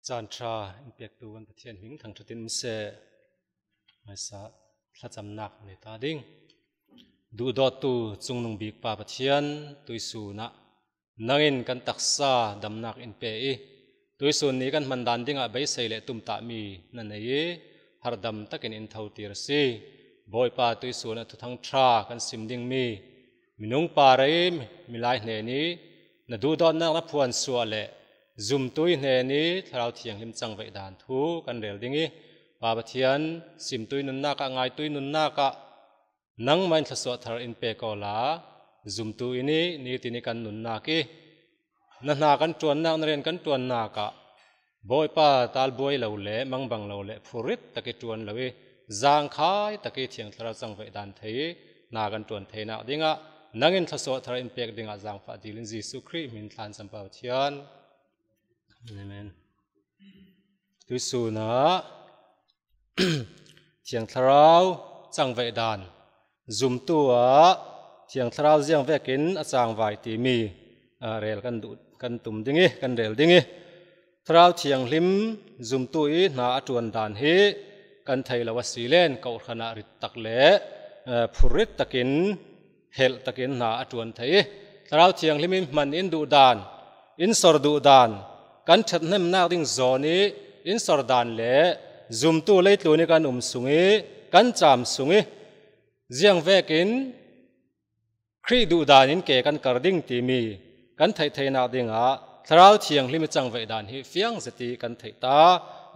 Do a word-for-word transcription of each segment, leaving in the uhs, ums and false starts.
Caan ṭha in pektu kan Pathian hming thangṭhatin um seh. Hmaisa thlacamnak nei ta ding. Duhdawttu cungnung bik Pa Pathian, tuisun ah nangin kan taksa damnak in pe i, tuisun ni kan hman dan dingah beisei le tumtahmi na nei i, harhdam takin in thotir a si. Bawipa, tuisun ah Thuthang ṭha kan sim dingmi minung parei, milai hnen i na duhdawtnak na phuansuah le zumtu i hnen i Thlarau Thianghlim cangvaih dan thu kan rel ding i, Pa Pathian, simtu i nunnak ah, ngaitu i nunnak ah nangmah in thlawsuah thar in pek awla, zumtu i ni, nitin i kan nunnak i na hna kan ṭuannak, na rian kan ṭuannak ah Bawipa, talbuai lo le mangbang lo le phurit tak i ṭuan lo i, zangkhai tak i Thiang Thlarau cangvaih dan thei i hna kan ṭuan theinak dingah nangin thlawsuah thar in pek dingah zangfah dil in Jesuh Khrih hmin thlan cam, Pa Pathian. Amen. Tuisun ah Thiang Thlarau cangvaih dan, zumtu ah Thiang Thlarau ziangvekin a cangvai timi, ah, rel kan duh, kan tum ding i, kan rel ding i, Thlarau Thianghlim zumtu i hna a ṭuan dan hi kan thei lo a si len, kohhran ah rit tak le, eh, phurit takin, helh takin hna a ṭuan thei i, Thlarau Thianghlim in hman in duh dan, in sor duh dan, kan ṭhathnemnak ding zawn i in sor dan le zumtu leitlun i kan um sung i, kan cam sung i, ziangvekin Khrih duh dan in ke kan kar ding timi kan theih theinak dingah Thlarau Thianghlim i cangvaih dan hi fiang zet i kan theih ta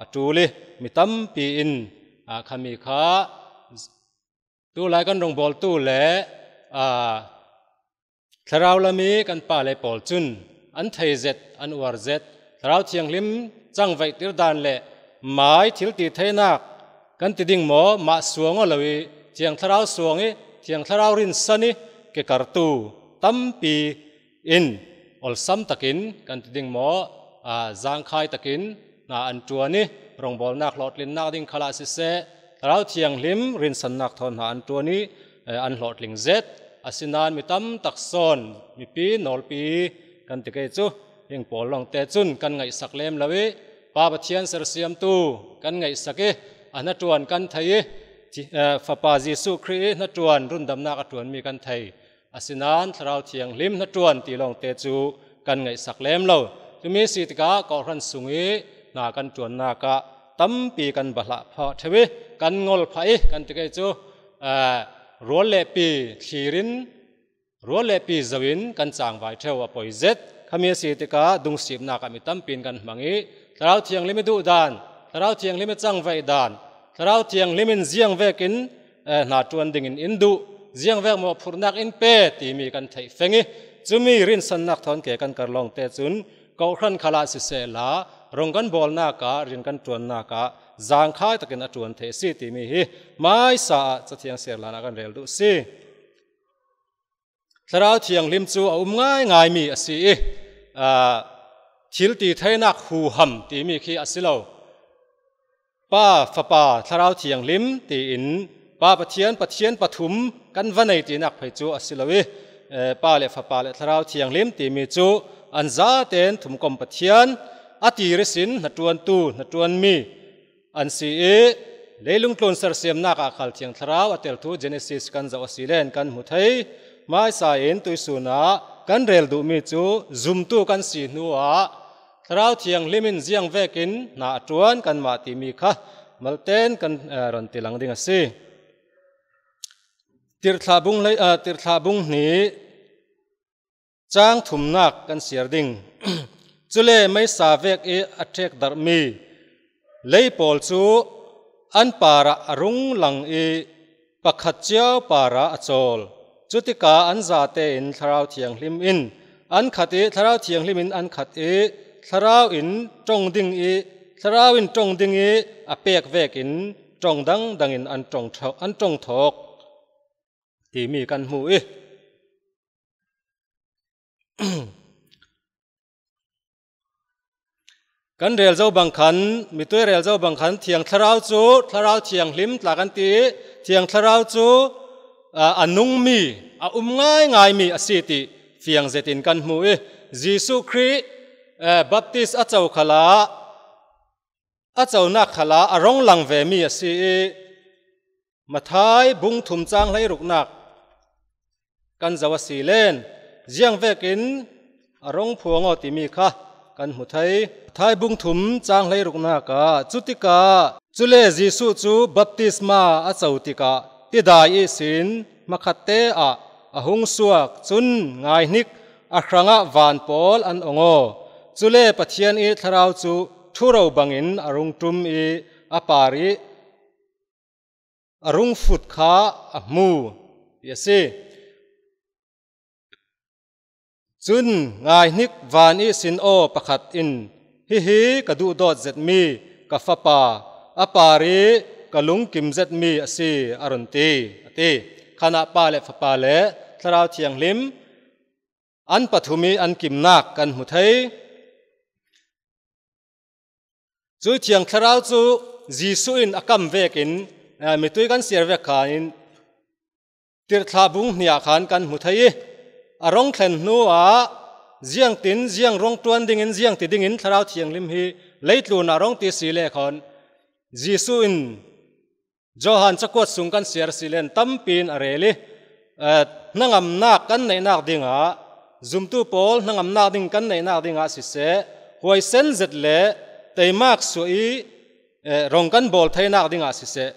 a ṭul i, mi tampi in, ah, khami kha tulai kan rongbawltu le, aa, thlarau lam i kan pa le pawl cun an thei zet, an uar zet. Thlarau Thianghlim cangvaihtir dan le mai thil ti theinak kan ti ding maw, mah suang aw lo i, Thiang Thlarau suang i, Thiang Thlarau rinsan i kekartu tampi in olsam takin kan ti ding maw, aa, zangkhai takin hna an ṭuan i, rongbawlnak hlawhtlinnak ding khalah siseh, Thlarau Thianghlim rinsannak thawn hna an ṭuan i, eh, an hlawhtling zet. Asinain mi tam tak sawn, mipi, nawlpi kan ti kei cu, hing pawl lawngte cun kan ngaihsak lem lo i, Pa Pathian sersiamtu kan ngaihsak i, a hnaṭuan kan thei i, thi-, eh, Fapa Jesuh Khrih i hnaṭuan rundamnak a ṭuanmi kan thei. Asinain Thlarau Thianghlim hnaṭuan ti lawngte cu kan ngaihsak lem lo. Cumi si tikah kohhran sung i hna kan ṭuannak ah tampi kan bahlah phah ṭheu i, kan ngol phah i, kan ti kei cu, aa, rual le pi thlir in, rual le pi zoh in kan cangvai ṭheu a poi zet. Khami a si tikah dungsipnak ah mi tampi in kan hmang i, Thlarau Thianghlim i duh dan, Thlarau Thianghlim i cangvaih dan, Thlarau Thianghlim in ziangvekin, eh, hna ṭuan dingin in duh, ziangvek mawhphurhnak in pe timi kan theih feng i, cumi rinsannak thawn ke kan kar lawngte cun kohhran khalah sisehla, rong kan bawlnak ah, rian kan ṭuannak ah zangkhai takin a ṭuan thei a si timi hi hmaisa ah Cathiang serhlan ah kan rel duh si. Thlarau Thianghlim cu a um ngaingaimi a si i, aa, thil ti theinak huham timi khi a si lo. Pa, Fapa, Thlarau Thianghlim tiin Pa Pathian, Pathian pathum kan va nei tinak phei cu a si lo i, eh, Pa le Fapa le Thlarau Thianghlim timi cu an zaten thumkom Pathian a tir ihsin hnaṭuantu, hnaṭuanmi an si i, leilung tlun sersiamnak ah khal Thiang Thlarau a tel thu Genesis kan zoh a si len kan hmu thei. Hmaisa in tuisun ah kan rel duhmi cu zumtu kan si hnu ah Thlarau Thianghlim in ziangvekin hna a ṭuan kanmah timi kha malten kan, eh, ron ti lang ding a si. Tirhthlah bung hlei-, eh, Tirhthlah bung hnih cang thumnak kan siar ding. Cule meisa vek i a ṭhekdarhmi lei pawl cu an parah a rung lang i pakhat cio parah a cawl. Cutikah an zatein Thlarau Thianghlim in an khat i, Thlarau Thianghlim in an khat i, Thlarau in ṭong ding i, Thlarau in ṭong ding i a pek vekin ṭong dangdang in an ṭong tho-, an ṭong thawk timi kan hmu i, kan rel zo bang khan, mitui rel zo bang khan, Thiang Thlarau cu Thlarau Thianghlim tla kan ti i, Thiang Thlarau cu, aa, a nungmi, a um ngaingaimi a si ti fiang zetin kan hmu i, Jesuh Khrih, aa, baptis a co khalah a conak khalah a rong lang ve mi a si ih, Matthai bung thum cang hleiruknak kan zoh a si len, ziang vekin a rong phuang aw timi kha kan hmu thei. Matthai bung thum cang hleiruknak ah, cutikah, cule Jesuh cu baptisma a co tikah tidai ihsin hmakhatte ah a hung suak, cun ngaihnik a hrangah van pawl an ong aw. Cule Pathian ih Thlarau cu ṭhuro bangin a rung ṭum ih a par ih a rung fut kha a hmu, ti a si. Cun ngaihnik, van ihsin aw pakhat in, "Hihi ka duhdawt zetmi ka fapa, a par ih ka lungkim zetmi a si," a run ti, a ti. Khanah Pa le Fapa le Thlarau Thianghlim an pathum ih an kimnak kan hmu thei. Cuih Thiang Thlarau cu Jesuh in a kam vekin, eh, mitui kan siar vek khan in, Tirhthlah bung hnih ah khan kan hmu thei ih, a rong thlen hnuah ziangtin, ziang rong ṭuan dingin, ziangti dingin Thlarau Thianghlim hi leitlun ah rong ti si le khawn, Jesuh in Johan cakuat sung kan siar si len tampi in a rel ih, eh, hnangamnak kan neihnak dingah, zumtu pawl hnangamnak ding kan neihnak dingah siseh, huaisen zet le teimak suah ih, eh, rong kan bawl theinak dingah siseh,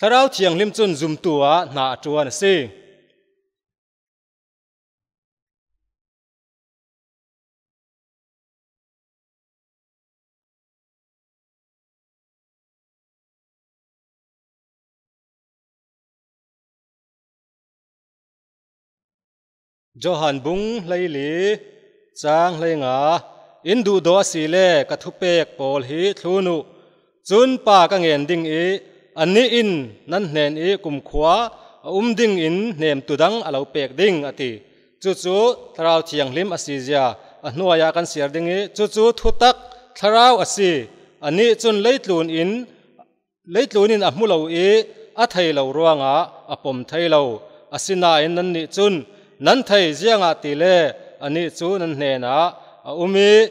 Thlarau Thianghlim cun zumtu ah hna a ṭuan a si. Johan bung hleili, cang hleinga, in duhdaw a si le ka thupek pawl hi thlun uh. Cun Pa ka ngen ding ih, anih in nan hnen ih kumkhua a um dingin hnemtu dang a lo pek ding, a ti. Cucu Thlarau Thianghlim a si zia a hnuai ah kan siar ding ih, cucu thutak Thlarau a si. Anih cun leitlun in, leitlun in a hmu lo ih a thei lo ruangah a pom thei lo. Asinain nannih cun nan thei, ziangahtile anih cu nan hnenah a um ih,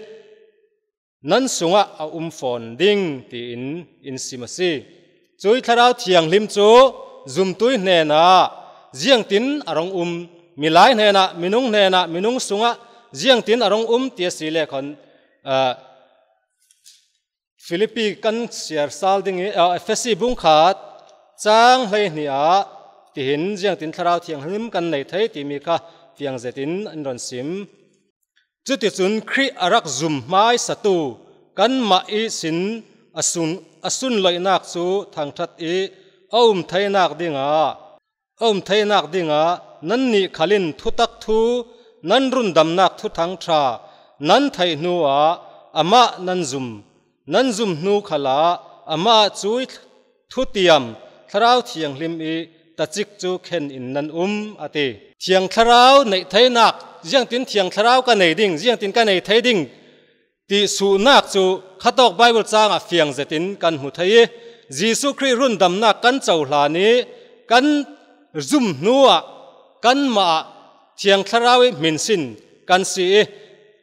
nan sungah a um fawn ding, tiin in sim a si. Cuih Thlarau Thianghlim cu zumtu hnenah ziangtin a rong um, milai hnenah, minung hnenah, minung sungah ziangtin a rong um ti a si le khawn, ah, Filipi kan siar sal ding ih, ah, Efesi bung khat, cang hleihnih ah tihin ziangtin Thlarau Thianghlim kan nei thei timi kha fiang zetin in ron sim. Cuticun Khrih a rak zum hmaisatu kanmah ihsin a sun, a sunloihnak cu thangṭhat ih a um theinak dingah, a um theinak dingah nannih khal in thutak thu nan rundamnak thuthang ṭha nan theih hnuah amah nan zum, nan zum hnu khalah amah ah cuih thutiam Thlarau Thianghlim ih tacik cu khen in nan um, a ti. Thiang Thlarau neih theinak, ziangtin Thiang Thlarau ka nei ding, ziangtin ka nei thei ding ti suhnak cu khatawk Baibal cang ah fiang zetin kan hmu thei ih, Jesuh Khrih rundamnak kan cohlan ih kan zum hnuah kanmah ah Thiang Thlarau ih hminsin kan si ih,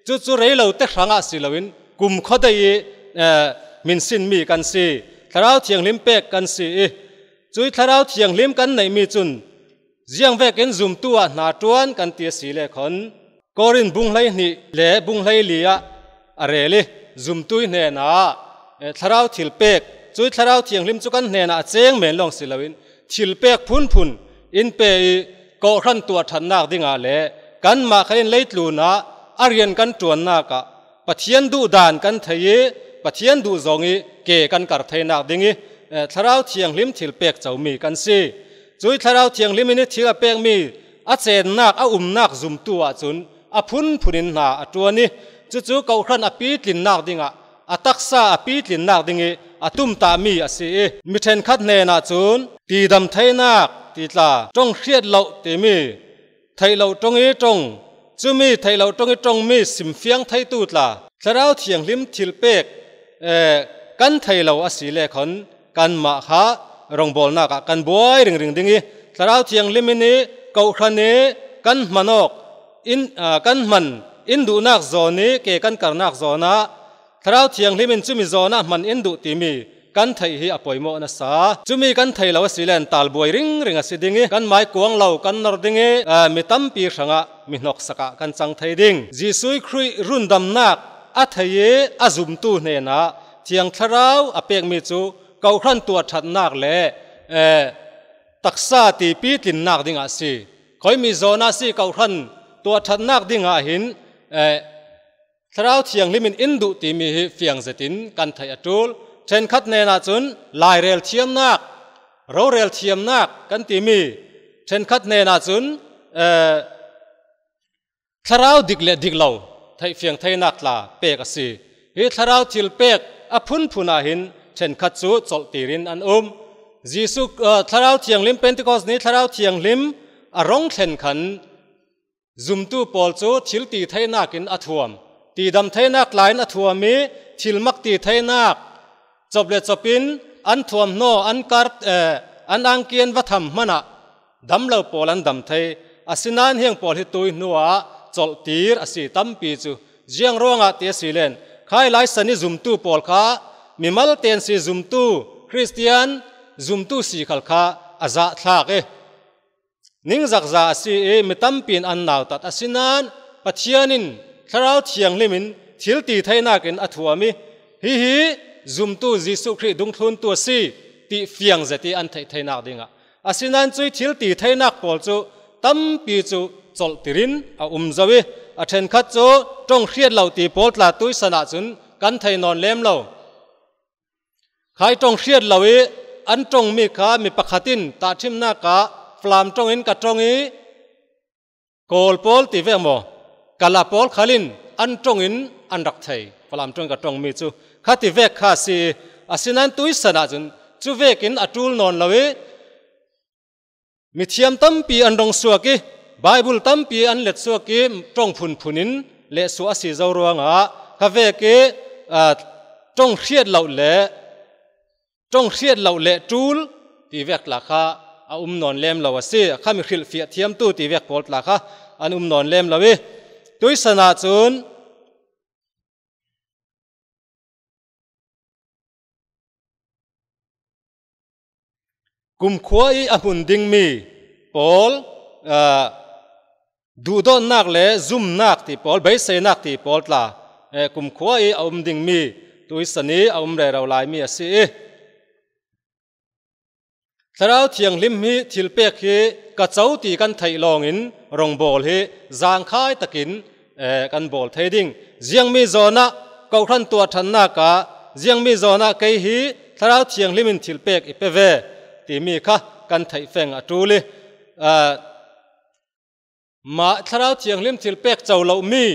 cucu rei lo te hrangah si loin kumkhua dei ih, eh, hminsinmi kan si. Thlarau Thianghlim pek kan si ih, cuih Thlarau Thianghlim kan neihmi cun ziang vekin zumtu ah hna ṭuan kan ti a si le khawn, Korin bung hleihnih le bung hleili ah a rel ih, zumtu hnenah, eh, Thlarau thilpek, cuih Thlarau Thianghlim cu kan hnenah a ceng men lawng si loin, thilpek phunphun in pe ih, kawhhran tuah ṭhatnak dingah le kanmah khal in leitlun ah a rian kan ṭuannak ah Pathian duh dan kan thei ih, Pathian duh zong ih ke kan kar theinak ding ih, eh, Thlarau Thianghlim thilpek comi kan si. Cuih Thlarau Thianghlim in ih thil a pekmi a cennak, a umnak zumtu ahcun a phunphun in hna a ṭuan ih, cucu kawhhran a pitlinnak dingah, a taksa a pitlinnak ding ih a tumtahmi a si ih, mi ṭhenkhat hnenah cun tidam theinak ti tla, ṭong hriat loh timi, theih loh ṭong ih ṭong, cumi theih loh ṭong ih ṭongmi simfiang theitu tla, Thlarau Thianghlim thilpek, eh, kan thei lo a si le khawn, kanmah kha rongbawlnak ah kan buai ringring ding ih, Thlarau Thianghlim in ih kawhhran ih kan hman awk, in, ah, kan hman, in duhnak zawn ih ke kan karnak zawn ah Thlarau Thianghlim in cumi zawnah hman in duh timi kan theih hi a pawimawh nasa. Cumi kan thei lo a si len talbuai ringring a si ding ih, kan mai kuang lo kan nor ding ih, eh, mi tampi hrangah mi hnawksakah kan cang thei ding. Jesuh Khrih rundamnak a thei ih a zumtu hnenah Thiang Thlarau a pekmi cu kohhran tuahṭhatnak le, eh, taksa tipi tlinnak dingah a si. Khuimi zawnah a si, kohhran tuahṭhatnak dingah hin, eh, Thlarau Thianghlim in in duh timi hi fiang zetin kan theih a ṭul. Ṭhenkhat hnenah cun lairel thiamnak, rorel thiamnak kan timi, ṭhenkhat hnenah cun, eh, thlarau dik le dik lo theihfiang theinak tla pek a si. Hi thlarau thilpek a phunphun ah hin ṭhenkhat cu colhtir in an um. Jesuh, eh, Thlarau Thianghlim, Pentecost ni Thlarau Thianghlim a rung thlen khan zumtu pawl cu thil ti theinak in a thuam. Tidam theinak tla in a thuam ih thil mak ti theinak, cop le cop in an thuamhnaw, an kar, eh, an angki an va tham hmanah dam lo pawl an dam thei. Asinain hiang pawl hi tui hnuah colhtir a si tampi cu. Ziang ruangah ti a si len, khai lai san ih zumtu pawl kha mimal ten si zumtu, Khristian zumtu si khal kha a zahthlak ih, ningzakza a si ih, mi tampi in an nautat. Asinain Pathian in Thlarau Thianghlim in thil ti theinak in a thuam ih, hihi zumtu Jesuh Khrih dungthluntu a si ti fiang zet ih an theih theinak dingah. Asinain cuih thil ti theinak pawl cu tampi cu colhtir in a um zo ih, a ṭhenkhat cu ṭong hriat lo ti pawl tla tuisan ahcun kan thei nawn lem lo. Khai ṭong hriat lo ih an ṭongmi kha mi pakhat in tahṭhimnak ah Falam ṭong in ka ṭong ih, Kawl pawl ti vek maw, Kala pawl khal in an ṭong in an rak thei. Falam ṭong in ka ṭongmi cu kha ti vek kha a si ih, asinain tuisan ahcun cu vekin a ṭul nawn lo ih, mithiam tampi an rung suak ih, Baibal tampi an let suak ih, ṭong phunphun in lehsuah a si zo ruangah kha vek ih, aa, ṭong hriat loh le, ṭong hriat loh le ṭul ti vek tla kha a um nawn lem lo a si. Kha mi hrilhfiah thiamtu ti vek pawl tla kha an um nawn lem lo ih, tuisan ahcun kumkhua ih a hmun dingmi pawl, aa, duhdawtnak le zumnak ti pawl, beiseinak ti pawl tla, eh, kumkhua ih a um dingmi tuisan ih a um rero laimi a si ih, Thlarau Thianghlim hi thilpek hi ka co ti kan theih lawngin rongbawl hi zangkhai takin, eh, kan bawl thei ding. Ziangmi zawnah kohhran tuahṭhannak ah, ziangmi zawnah kei hi Thlarau Thianghlim in thilpek i pe ve timi kha kan theih feng a ṭul ih, ah, mah Thlarau Thianghlim thilpek co lomi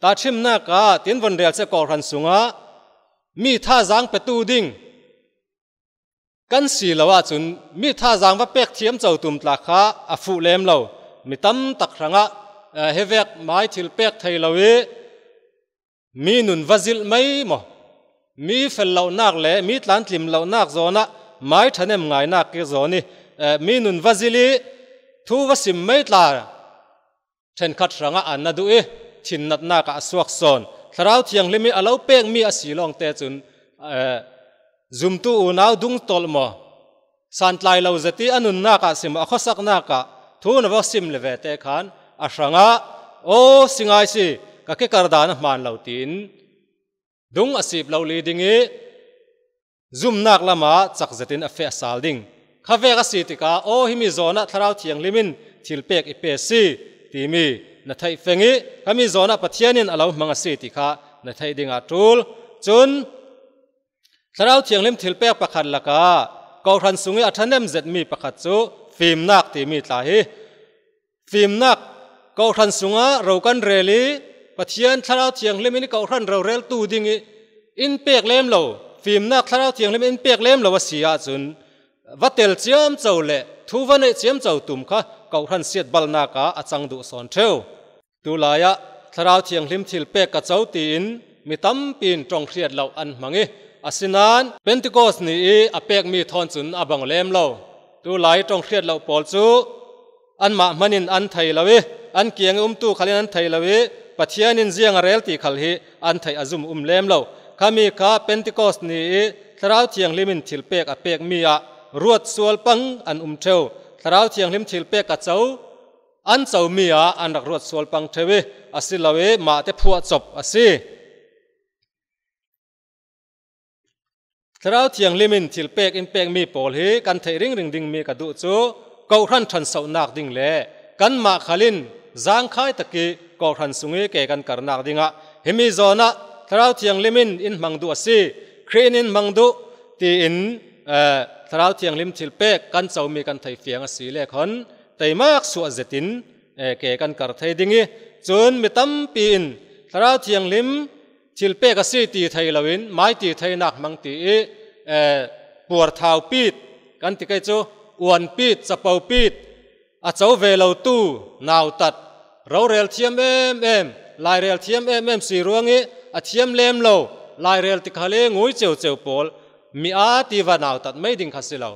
tahṭhimnak ah tin von rel seh, kohhran sungah mi thazaang petu ding kan si lo ahcun mi thazaang va pek thiam co tum tla kha a fuh lem lo. Mi tam tak hrangah, eh, hivek mai thilpek thei lo ih mi nun va zilh mai maw, mi fel lonak le mi tlan tlim lonak zawnah mai ṭhahnem ngainak ih zawn ih, eh, mi nun va zilh ih thu va sim mai tla ṭhenkhat hrangah an na duh ih, thinnatnak ah a suak sawn. Thlarau Thianghlim ih a lo pekmi a si lawngte cun, eh, zumtu unau dungtolh maw, santlai lo zet ih a nunnak ah si maw, a khuasaknak ah thu na va sim le vete khan a hrangah, aw, si ngai si, ka kekar dan a hmaan lo, tiin dung a sip lo li ding ih, zumnak lamah cak zetin a feh a sal ding. Kha vek a si tikah, aw, himi zawnah Thlarau Thianghlim in thilpek i pe si timi na theih feng ih, khami zawnah Pathian in a lo hmang a si ti kha na theih dingah ṭul. Cun Thlarau Thianghlim thilpek pakhat lakah kohhran sungih a ṭhahnem zetmi pakhat cu fimnak timi tla hi. Fimnak, kohhran sungah ro kan rel ih Pathian Thlarau Thianghlim in kohhran roreltu dingih in pek lem lo, fimnak Thlarau Thianghlim in pek lem lo a si ahcun va tel ciamco le thu va neih ciamco tum kha kohhran siatbalhnak ah a cang duh sawn ṭheu. Tulai ah Thlarau Thianghlim thilpek ka co tiin mi tampi in ṭong hriat loh an hmang ih, asinain Pentecost ni ih a pekmi thawn cun a bang lem lo. Tulai ṭong hriat loh pawl cu anmah hman in an thei lo ih, an kiang ih umtu khal in an thei lo ih, Pathian in ziang a rel ti khal hi an theih a zum um lem lo. Khami kha Pentecost ni i Thlarau Thianghlim in thilpek a pekmi ah ruat sual pang an um ṭheu. Thlarau Thianghlim thilpek a co, an comi ah an rak ruat sual pang ṭheu i, a si lo i mahte phuah cop a si. Thlarau Thianghlim in thilpek in pekmi pawl hi kan theih ringring dingmi ka duh cu, kohhran ṭhansohnak ding le kanmah khal in zangkhai tak i kohhran sung i ke kan karnak dingah himi zawn ah Thlarau Thianghlim in in hmang duh a si, Khrih in in hmang duh tiin, eh, Thlarau Thianghlim thilpek kan comi kan thei fiang a si le khawn teimak suah zetin, eh, ke kan kar thei ding i, cun mi tampi in Thlarau Thianghlim thilpek a si ti thei loin mai ti theinak hmang ti i, eh, puarthau pit kan ti kei cu, uan pit, capo pit, a co ve lotu nautat, rorel thiam em em, lairel thiam em em si ruang i a thiam lem lo, lairel ti khal i ngui ceuceu pawl mi aa tiva nautat mai ding kha si lo.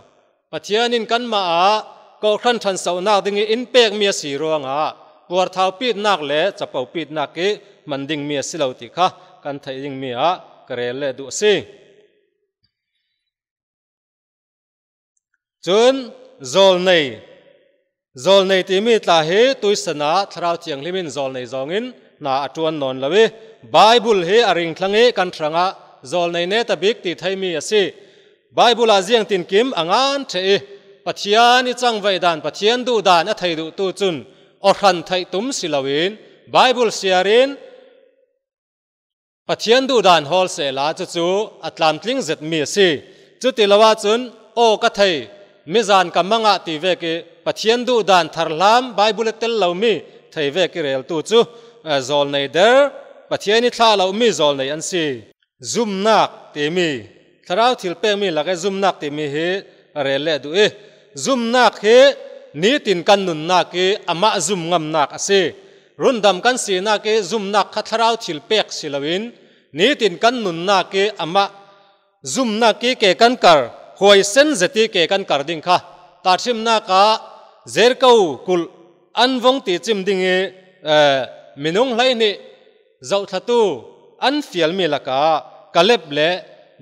Pathian in kanmah ah kohhran ṭhansohnak ding i in pekmi a si ruangah puarthau pitnak le capo pitnak i hman dingmi a si lo ti kha kan theih dingmi ah ka rel le duh a si. Cun zawlnei, zawlnei timi tla hi tuisan ah Thlarau Thianghlim in zawlnei zawngin hna a ṭuan nawn lo i, Baibal hi a ringthlang i kan hrangah zawlnei neta bik ti theimi a si. Baibal ah ziangtinkim a ngan ṭheh i, Pathian i cangvaih dan, Pathian duh dan a thei duhtu cun awhran theih tum si loin Baibal siar in Pathian duh dan hawl sehla cucu a tlamtling zetmi a si. Cuti lo ahcun, aw ka thei, mizan ka mangah ti vek i Pathian duh dan tharhlam Baibal i tel lomi thei vek i reltu cu, eh, zawlnei der, Pathian i thlah lomi zawlnei an si. Zumnak timi, Thlarau thilpekmi lak i zumnak timi hi a rel le duh i, zumnak hi nitin kan nunnak i amah zum ngamnak a si. Rundam kan sinak i zumnak kha Thlarau thilpek si loin, nitin kan nunnak i amah zumnak i ke kan kar, huaisen zet i ke kan kar ding kha, tahṭhimnak ah Jeriko kulh an vung ticim ding i, eh, minung hleihnih zohthlatu an fialmi lakah Kaleb le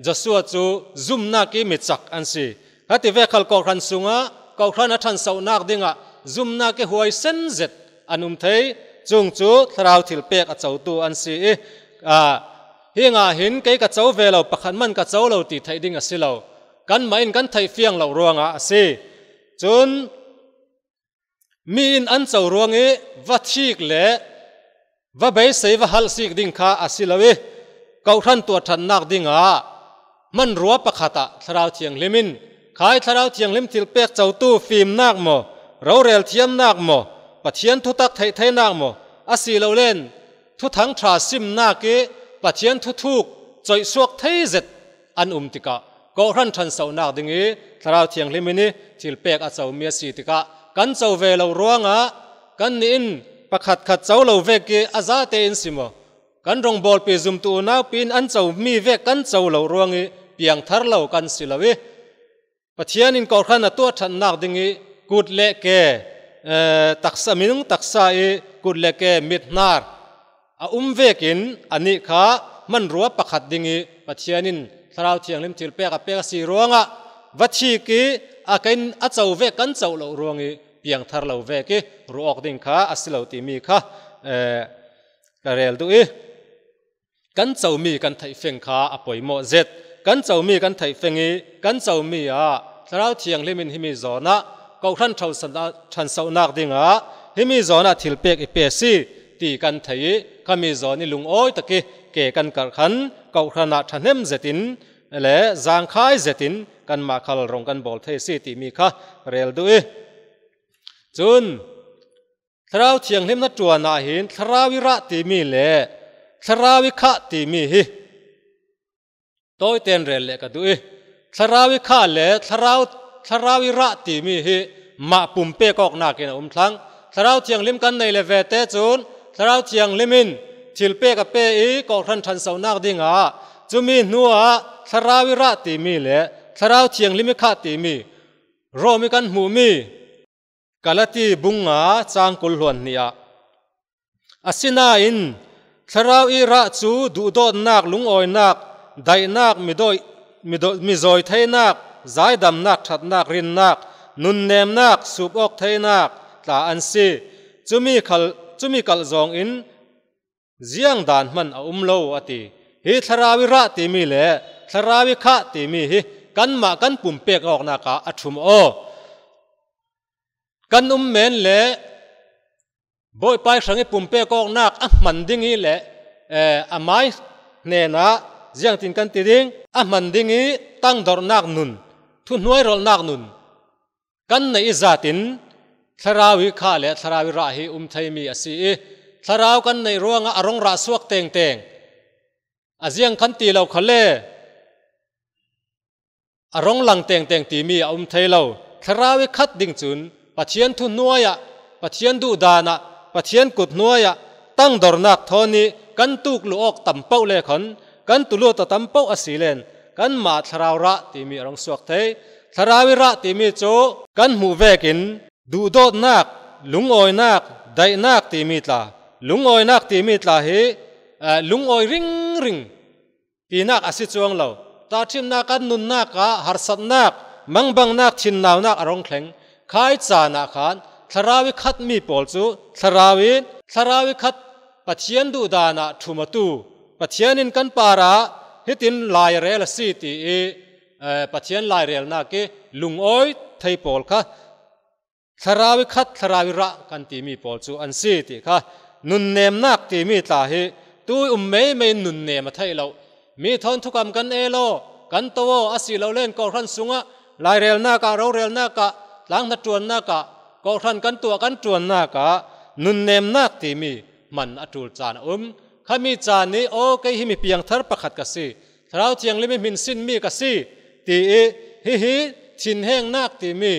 Joshua cu zumnak i mi cak an si. Kha ti vek khal kohhran sungah kohhran a ṭhansohnak dingah zumnak i huaisen zet an um thei. Cung cu Thlarau thilpek a cotu an si i, aa, hi ngah hin kei ka co ve lo, pakhat man ka co lo ti theih ding a si lo. Kanmah in kan theih fiang lo ruangah a si. Cun mi in an co ruang i va thik le va beisei va halh sik ding kha a si lo i, kohhran tuahṭhannak dingah hmanrua pakhat ah Thlarau Thianghlim in, khai Thlarau Thianghlim thilpek cotu fimnak maw, rorel thiamnak maw, Pathian thutak theih theinak maw, a si lo len thuthang ṭha simnak i Pathian thuthuk coihsuak thei zet an um tikah, kohhran ṭhansohnak ding i Thlarau Thianghlim in i thilpek a comi a si tikah, kan co ve lo ruangah kannih in pakhatkhat co lo vek i a zate in si maw, kan rawngbawlpi zumtu unaupi in an comi vek kan co lo ruang i piangthar lo kan si lo i, Pathian in kohhran a tuahṭhannak ding i kut le ke, eh, taksa, minung taksa i kut le ke mithnar a um vekin anih kha hmanrua pakhat ding i Pathian in Thlarau Thianghlim thilpek a pek a si ruangah va thik i a kan a co vek kan co lo ruang i piangthar lo vek i ruah awk ding kha a si lo timi kha, eh, ka rel duh i, kan comi kan theih feng kha a poimawh zet. Kan comi kan theih feng i, kan comi ah Thlarau Thianghlim in himi zawn ah kohhran ṭhausan-, ṭhansohnak dingah himi zawn ah thilpek i pe si ti kan theih i, khami zawn i lungawi tak i ke kan karh khan kohhran ah ṭhahnem zetin le zangkhai zetin kanmah khal rong kan bawl thei si timi kha rel duh i, cun Thlarau Thianghlim hnaṭuan ah hin Thlarau i rah timi le Thlarau i khah timi hi tawiten rel leh ka duh i, Thlarau i khah le Thlarau, Thlarau i rah timi hi mah pumpek awknak in a um thlang. Thlarau Thianghlim kan nei le vete cun Thlarau Thianghlim in thilpek a pe i kohhran ṭhansohnak dingah cumi hnuah Thlarau i rah timi le Thlarau Thianghlim i khah timi Rom i kan hmuhmi Galati bung nga cang kul hluan hnih ah, asinain Thlarau i rah cu duhdawtnak, lungawinak, daihnak, midawih, midaw-, mizawi theinak, zaidamnak, ṭhatnak, rinnak, nunnemnak, sup awk theinak tla an si. Cumi khal, cumi kalh zawngin ziang dan hman a um lo a ti. Hi thlarau ih rah timi le thlarau ih khah timi hi kanmah kan pumpek awknak ah a ṭhum aw. Kan um men le Bawipa ih hrangih pumpek awknak a hman ding ih le, eh, amai hnenah ziangtin kan ti ding, a hman ding ih tangdornak nun, thuhnuai rolhnak nun kan neih ih zatin thlarau ih khah le thlarau ih rah hi um theimi a si ih, thlarau kan neih ruangah a rong rah suak tengteng, a ziang kan ti lo khal le a rong lang tengteng timi a um thei lo. Thlarau ih khat ding cun Pathian thuhnuai ah, Pathian duhdan ah, Pathian kut hnuai ah tangdornak thawn ih kan tukluh awk tam poh le khawn, kan tulut a tam poh a si len kanmah thlarau rah timi a rong suak thei. Thlarau ih rah timi cu kan hmuh vekin duhdawtnak, lungawinak, daihnak timi tla, lungawinak timi tla hi, eh, lungawi ringring tinak a si cuang lo. Tahṭhimnak ah, nunnak ah, harsatnak, mangbangnak, thinnaunak a rong thleng. Khai caan ah khan thlarau ih khatmi pawl cu thlarau in, thlarau ih khat Pathian duhdan ah ṭhum awtu, Pathian in kan parah hitin lairel a si ti ih, eh, Pathian lairelnak ih lungawi thei pawl kha thlarau ih khat, thlarau ih rah kan timi pawl cu an si ti kha. Nunnemnak timi tla hi tu ih um meimei in nunnem a theih lo. Mi thawn thukam kan el aw, kan to aw, a si lo len kawhhran sungah lairelnak ah, rorelnak ah, tlang hnaṭuannak ah, kawhhran kan tuah kan ṭuannak ah nunnemnak timi hman a ṭul caan a um. Khami caan ih aw, kei hi mi piangthar pakhat ka si, Thlarau Thianghlim ih hminsinmi ka si, ti ih hihi thinhengnak timi,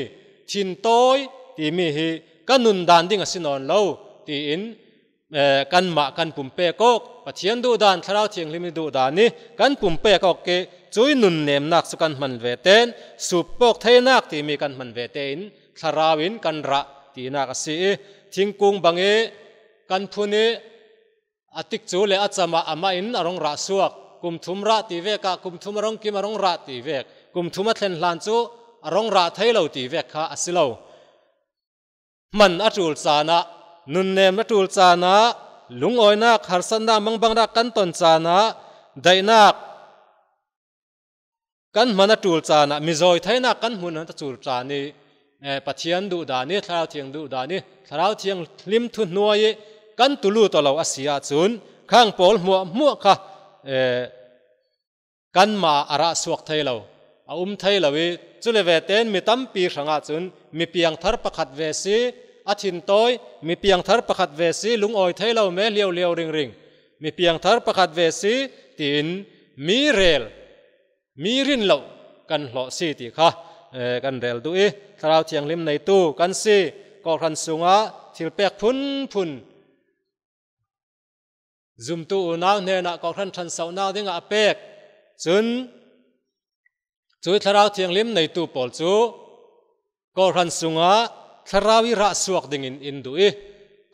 thintawi timi hi ka nundan ding a si nawn lo, tiin, eh, kanmah kan pumpek awk, Pathian duhdan, Thlarau Thianghlim ih duhdan ih kan pumpek awk ih cuih nunnemnak cu kan hman ve ten, sup awk theinak timi kan hman ve tein thlarau in kan rah tinak a si ih, thingkung bang ih kan phun ih, a tikcu le a cam ah amah in a rong rah suak. Kum thum rah ti vek ah, kum thum a rong kim a rong rah ti vek, kum thum a thlen hlan cu a rong rah thei lo ti vek kha a si lo. Hman a ṭul caan ah, nunnem a ṭul caan ah, lungawinak, harsatnak, mangbangnak kan ton caan ah, daihnak kan hman a ṭul caan ah, mizawi theinak kan hmun a ṭul caan ih, eh, Pathian duhdan ih, Thlarau Thiang duhdan ih, Thlarau Thianghlim thuhnuai ih kan tulut aw lo a si ahcun, khang pawl hmuahhmuah kha, eh, kanmah a rah suak thei lo, a um thei lo ih, cule ve ten mi tampi hrangah cun mi piangthar pakhat ve si, a thintawi, mi piangthar pakhat ve si, lungawi thei lo, mel liauliau ringring, mi piangthar pakhat ve si, tiin mi rel, mi rin lo kan hlawh si ti kha, eh, kan rel duh ih, Thlarau Thianghlim neitu kan si, kawhhran sungah thilpek phunphun zumtu unau hnenah kawhhran ṭhansohnak dingah a pek. Cun cuih Thlarau Thianghlim neitu pawl cu kawhhran sungah thlarau ih rah suak dingin in duh ih,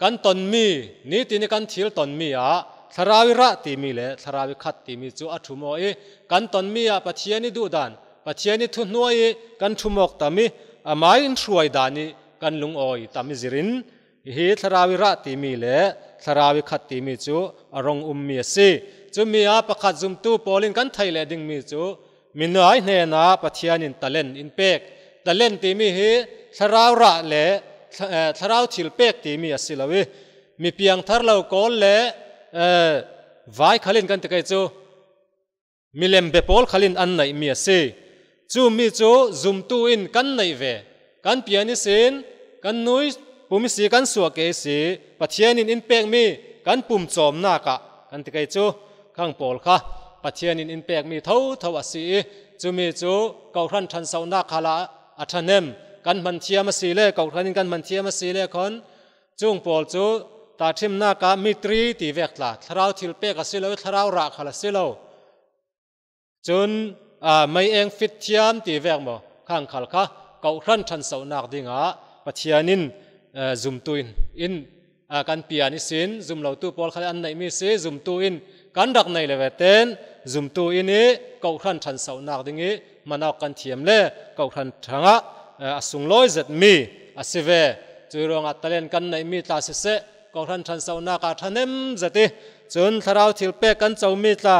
kan tonmi, nitin ih kan thil tonmi ah thlarau ih rah timi le thlarau ih khat timi cu a ṭhum aw ih, kan tonmi ah Pathian ih duhdan, Pathian ih thuhnuai ih kan ṭhum awk tam ih, amah in hruai dan ih kan lungawi tam ih zirin, hi thlarau ih rah timi le thlarau ih khat timi cu a rong ummi a si. Cumi ah pakhat zumtu pawl in kan theih leh dingmi cu, minai hnenah Pathian in talent in pek. Talent timi hi thlarau rah le thla-, eh, thlarau thil pek timi a si lo ih, mi piangthar lo kawl le, eh, vai khal in kan ti kei cu, milem bia pawl khal in an neihmi a si. Cumi cu zumtu in kan neih ve. Kan pian ihsin, kan nu ih pum ihsi, kan suahkeh ihsi, Pathian in in pekmi kan pum cawmnak ah kan ti kei cu, khang pawl kha Pathian in in pekmi thotho a si ih, cumi cu kawhhran ṭhansohnak khal ah a ṭhahnem. Kan hman thiam a si le, kawhhran in kan hman thiam a si le khawn, cung pawl cu tahṭhimnak ah mitri ti vek tla, thlarau thil pek a si lo ih, thlarau rah khal a si lo. Cun, aa, mei eng fit thiam ti vek maw, khang khal kha kawhhran ṭhansohnak dingah Pathian in, aa, zumtu in, in, aa, kan pian ihsin, zum lotu pawl khal an neihmi si, zumtu in kan rak nei le ve ten, zumtu in i kohhran ṭhansohnak ding i hmanawk kan thiam le kohhran ṭhangah, eh, a sunglawi zet mi a si ve. Cui ruangah talent kan neih mi tla siseh, kohhran ṭhansohnak ah ṭhahnem zet i, cun thlarau thilpek kan co mi tla,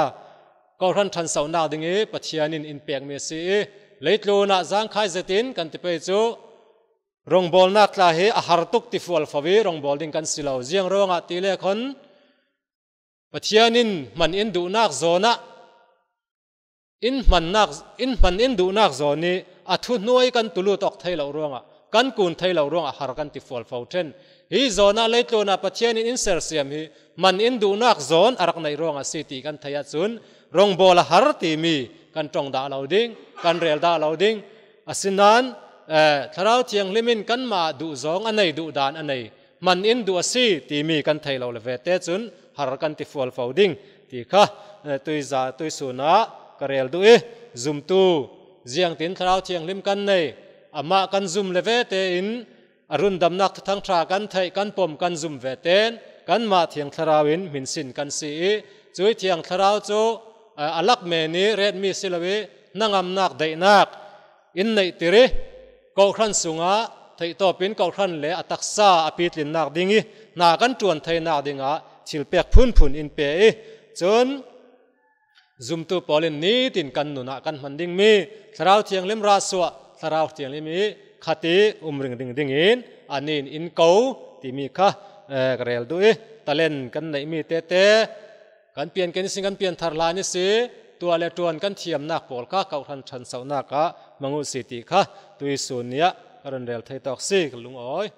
kohhran ṭhansohnak ding i Pathian in in pek mi a si i, leitlun ah zangkhai zet in kan ti pei cu, rongbawlnak tla hi a har tuk ti fualfo i, rongbawl ding kan si lo. Ziang ruangah ti le khawn, Pathian in hman in duhnak zawn ah, in hmannak, in hman in duhnak zawn i a thuhnuai kan tulut awk thei lo ruangah, kan kun thei lo ruangah har kan ti fualfo ṭhen. Hi zawn ah leitlun ah Pathian in in sersiam hi hman in duhnak zawn a rak neih ruangah a si ti kan theih ahcun, rongbawl a har timi kan ṭong dah lo ding, kan rel dah lo ding. Asinain, eh, Thlarau Thianghlim in kanmah duhzawng a nei, duhdan a nei, hman in duh a si timi kan theih lo le vete cun har kan ti fualfo ding ti kha, eh, tuiza, tuisun ah ka rel duh i, zumtu ziangtin Thlarau Thianghlim kan nei, amah kan zum le vete in a rundamnak Thuthang Ṭha kan theih, kan pom, kan zum vete in kanmah Thiang Thlarau in hminsin kan si i, cui Thiang Thlarau cu, eh, a lak men i ret mi si lo i, hnangamnak, daihnak in neihtir i, kohhran sungah theihtawp in kohhran le a taksa a pitlinnak ding i, hna kan ṭuan theinak dingah thilpek phunphun in pe i, cun zumtu pawl in nitin kan nun ah kan hman dingmi Thlarau Thianghlim rahsuah, Thlarau Thianghlim i khat i um ringring dingin a nin in ko timi kha, eh, ka rel duh i, talent kan neih mi tete kan pian kei ni si, kan pian thar hlan i si, tuah le ṭuan kan thiamnak pawl kha kohhran ṭhansohnak ah hmang uh si ti kha tuisun ni ah ka run rel thei tawk si, ka lungawi.